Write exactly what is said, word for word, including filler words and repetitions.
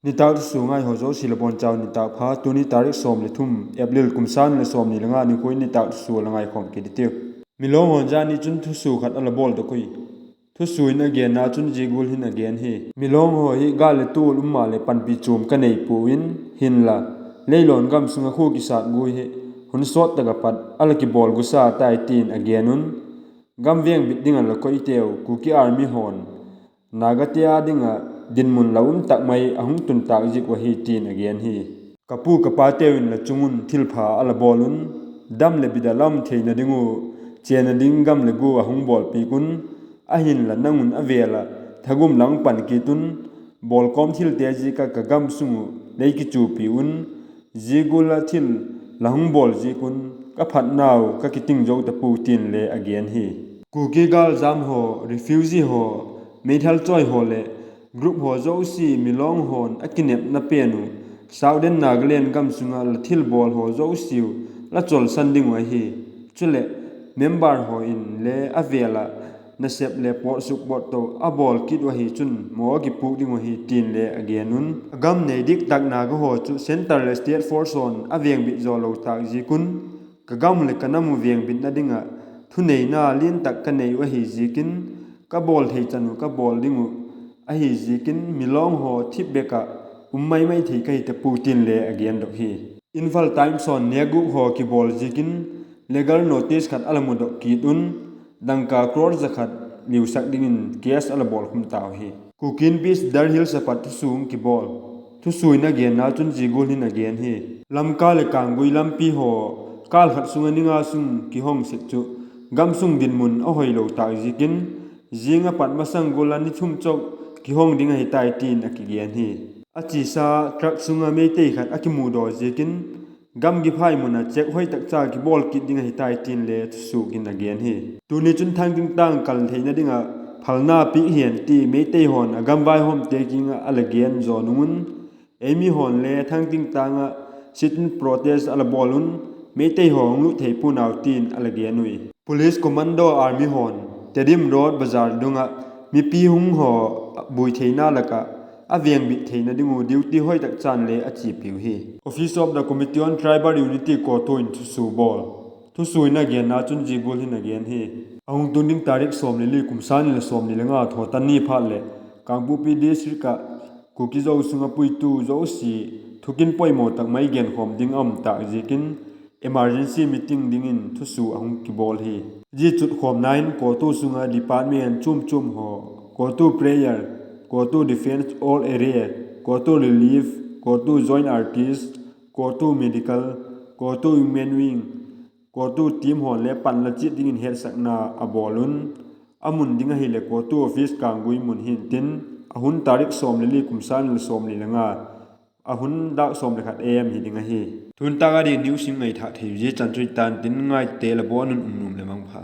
Nitâk thusua ngai haw zosia la bawn chau nitâk pha. Tuni tarik sawm le thum April kum sâng ni le sawmni le nga nikhua in nitâk thusua la ngaikhawm kit i tiu. Milawng hawn zani chun thusua khat a la bawldok ui. Thusua in a genna chun zia gual hin a gen hi: Milawng haw hi gâl le tual um maleh panpi chuam ka nei puau in, hinla, leilawn gam sung ah khua kisât guai hi hun sawt tak ah pat a la kibawl guasa tai, ti'n a gen un. Gam vêngbit ding ah la koiteu Kuki Army hawn Nagate â ding ah dinmun la um tak mai a hung tun tâk ziak uh ahi, ti'n a gen hi. Ka pu ka pateu in la chung un thilpha a la bawl un, dam leh bit ah la um theina ding uh chênna ding gam leh gua a hung bawlpiak un, ahinla nang un a vêl ah thagum la hung pan kit un, bawlkawm thilte ziak ah ka gam sung uh lei kichuapi un, zia gual ah thil la hung bawl ziak un ka phatnau ka kiting zo ta puau, ti'n le a gen hi. Kuki gâljam haw, refugee haw, meithal chawi haw leh group haw zosia Milawng hawn a kinepna pen uh Southern Nagaland gam sung ah la thilbawl haw zosiau la chawlsan ding uh ahi. Chuleh, member haw in le a vêl ah nasep leh pawtsuk pawtto a bawl kit uh ahi chun maw a kipuak ding uh ahi, ti'n le a gen un. A gam nei dik tak Naga haw chu centre leh state force hawn a vêngbit zaw lo tâk ziak un, ka gam leh ka nam uh vêngbitna ding ah thuneina lian tak ka nei uh ahi ziakin, ka bawl thei chan uh ka bawl ding uh ahi ziakin, Milawng haw thip bek ah um mai mai thei ka hi ta puau, ti'n le a gendok hi. Imphal Times hawn nêkgûk haw kibawl ziakin legal notice khat a la mudok kit un, dangka crore za khat liusak dingin case a la bawlkhum tau hi. Kuki Inpi Sadar Hills ah pat thusua hung kibawl. Thusua in a genna chun zia gual hin a gen hi: Lamka leh Kanggui lampi haw kâl khat sung ah ni nga sung kihong sek chu gam sung dinmun a hoilo tâk ziakin, zing ah pat masang gual ah ni thum chau kihong ding ahi tai, ti'n a kigen hi. A chiasa truck sung ah Meitei khat a kimudaw ziakin, gam giphai mun ah check hoi tak cha kibawl kit ding ahi tai, ti'n le thusua in a gen hi. Tuni chun Thangtingtâng kal theina ding ah phalna piak hen ti Meitei hawn a gam vaihawmte kiang ah a la gen zaw nung un, eimi hawn le Thangtingtâng ah sit-in protest a la bawl un, Meitei haw hung lut thei pua'n au, ti'n a la gen ui. Police, commando, army hawn Tedim Road bazar dung ah mipi hung haw buai theina lak ah a vêngbit theina ding uh duty hoi tak chan le a chiapiu hi. Office of the Committee on Tribal Unity, CoTU in thusua bawl. Thusua in a genna chun zia gual hin a gen hi: A hung tun ding tarik sawm le li kum sâng ni leh sawmni le nga Thawtanni phat leh Kangpokpi District ah Kuki Zo sung ah puitu zosia thukin poimaw tak mai genkhawm ding a um tâk ziakin emergency meeting dingin thusua a hung kibawl hi. Zia chutkhawmna in CoTU sung ah department chuam chuam haw, CoTU Prayer, CoTU Defence All Area, CoTU Relief, CoTU Joint Artist, CoTU Medical, CoTU Women Wing, CoTU team hawn le pan la chiat dingin hetsakna a bawl un, a mun ding ahileh CoTU office Kanggui mun hintin, a hun tarik sawm le li kum sâng ni leh sawmni le nga, a hun dâk sawm le khat am hi ding ahi. Tun tâk a ding news in ngaithâk thei zia chan chu hi ta'n tin, ngaite la bawn un um nuam leh mangpha.